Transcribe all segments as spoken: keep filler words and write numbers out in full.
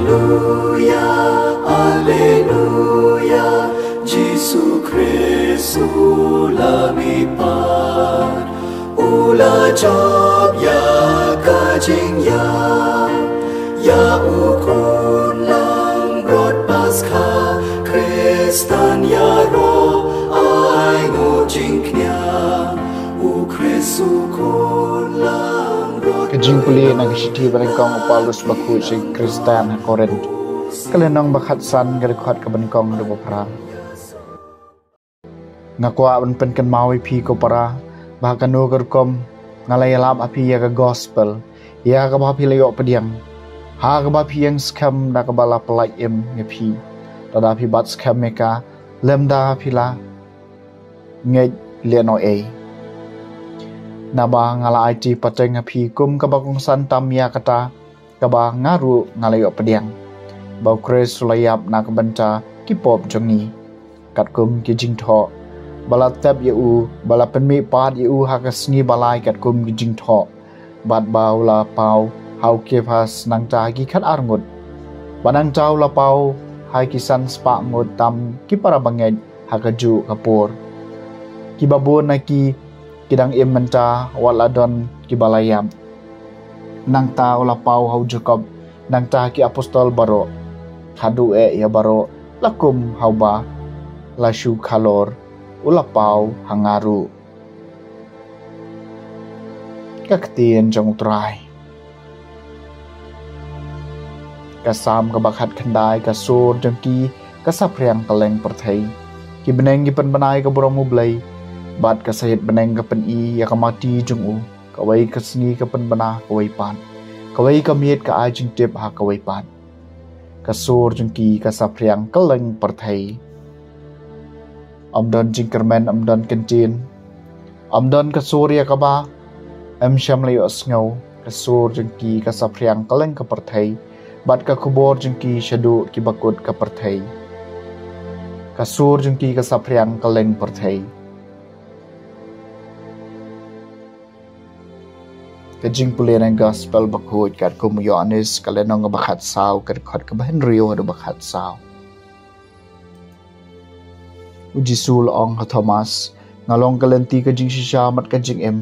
Alleluia, Alleluia, Jisu Khrist u la mihpat, u la jop ïa ka jingïap, ïa u khun langbrot Paskha, Khristan ïaroh ai nguh jingkñia, u Khrist u khun langbrot. Ka jingpule na ka shithi ba nyngkong u Paulus bakhuid sha ki Khristan ha Korinth. Ka lynnong ba khatsan, ka dkhot kaba nyngkong haduh ba phra. Nga kwah ban pynkynmaw ïa phi ko para, ba ha kano ka rukom nga la ïalap ha phi ïa ka gospel, ïa kaba phi la ïoh pdiang, ha kaba phi ïeng skhem da kaba la pyllait im ïa phi, lada phi bat skhem ïa ka, lymda phi la ngeit lehnohei. Naba nga la aiti pateng ha phi kum kaba kongsan tam ïa kata kaba nga ruh nga la ïoh pdiang, ba u Khrist u la ïap na ka bynta ki pop jong ngi, katkum ki jingthoh, ba la tep ïa u, ba la pynmihpat ïa u ha ka sngi ba lai katkum ki jingthoh, bad ba u la paw ha u Kephas, nangta ha ki khatar ngut, bad nangta u la paw ha ki san spah ngut tam ki para bangeit ha kajuh ka por. Kiba bun na ki ki dang im mynta, wat la don kiba la ïap. Nangta u la paw ha u Jakob, nangta ha ki apostol baroh, haduh eh ïa baroh, la kum ha uba la shu khalor, u la paw ha nga ruh. Ka ktien jong u Trai. Ka Salm kaba khatkhyndai. Ka sur jong ki ka saphriang kylleng pyrthei. Ki bneng ki pynbna ïa ka burom U Blei, bad ka sahit bneng ka pyni ïa ka mati jong u. Kawei ka sngi ka pynbna kawei pat, kawei ka miet ka ai jingtip ha kawei pat. Ka sur jong ki ka saphriang kylleng pyrthei. Ym don jingkyrmen, ym don kyntien, ym don ka sur ïa kaba ym shym la ïohsngew. Ka sur jong ki ka saphriang kylleng ka pyrthei, bad ka khubor jong ki shaduh kiba kut ka pyrthei. Ka sur jong ki ka saphriang kylleng pyrthei. Ka jingpule na ka gospel bakhuid katkum u Ïoannis, ka lynnong ba khatsaw, ka dkhot kaba hynriew haduh ba khatsaw. U Jisu u la ong ha Thomas, nga long ka lynti, ka jingshisha bad ka jingim.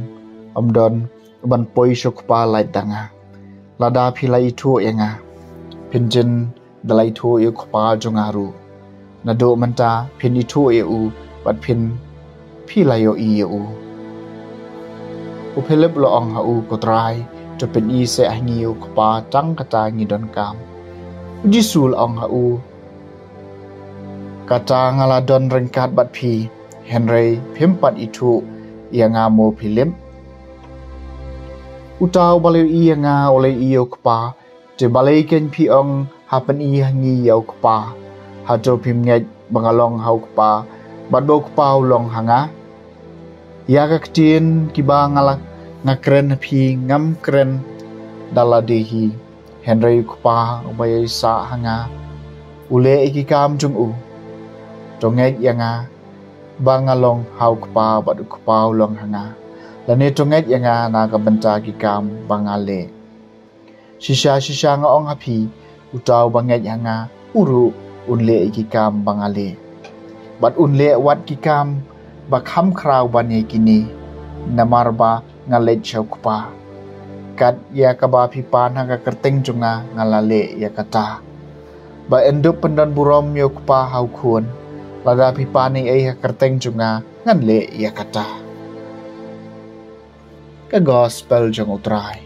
Ym don uban poi sha u Kpa lait da nga. Lada phi la ithuh ïa nga, phin jin da la ithuh ïa u Kpa jong nga ruh. Naduh mynta phin ithuh ïa u, bad phin, phi la ïohi ïa u. U Philip u la ong ha u, ko Trai, to pyni seh ha ngi ïa u Kpa, tang kata ngi donkam. U Jisu u la ong ha u, kata nga la don ryngkat bad phi, hynrei phim pat ithuh ïa nga mo Philip? Uta uba la ïohi ïa nga u la ïohi ïa u Kpa. Te balei kein phi ong, ha pyni ha ngi ïa u Kpa? Hato phim ngeit ba nga long ha u Kpa, bad ba u Kpa u long ha nga? Ïa ka ktien kiba nga la, nga kren ha phi, ngam kren da lade hi, hynrei u Kpa uba ïaisah ha nga u leh ïa ki kam jong u. To ngeit ïa nga ba nga long ha u Kpa bad u Kpa u long ha nga, lane to ngeit ïa nga na ka bynta ki kam ba nga leh. Shisha shisha nga ong ha phi, uta uba ngeit ha nga, u ruh un leh ïa ki kam ba nga leh, bad un leh wat ki kam ba kham khraw ban ïa kine, namar ba nga leit sha u Kpa. Kat ïa kaba phi pan ha ka kyrteng jong nga, nga la leh ïa kata. Ba yn dup pyndon burom ïa u Kpa ha u Khun. Lada phi pan ei ei ha kyrteng jong nga, ngan leh ïa kata. Ka gospel jong u Trai.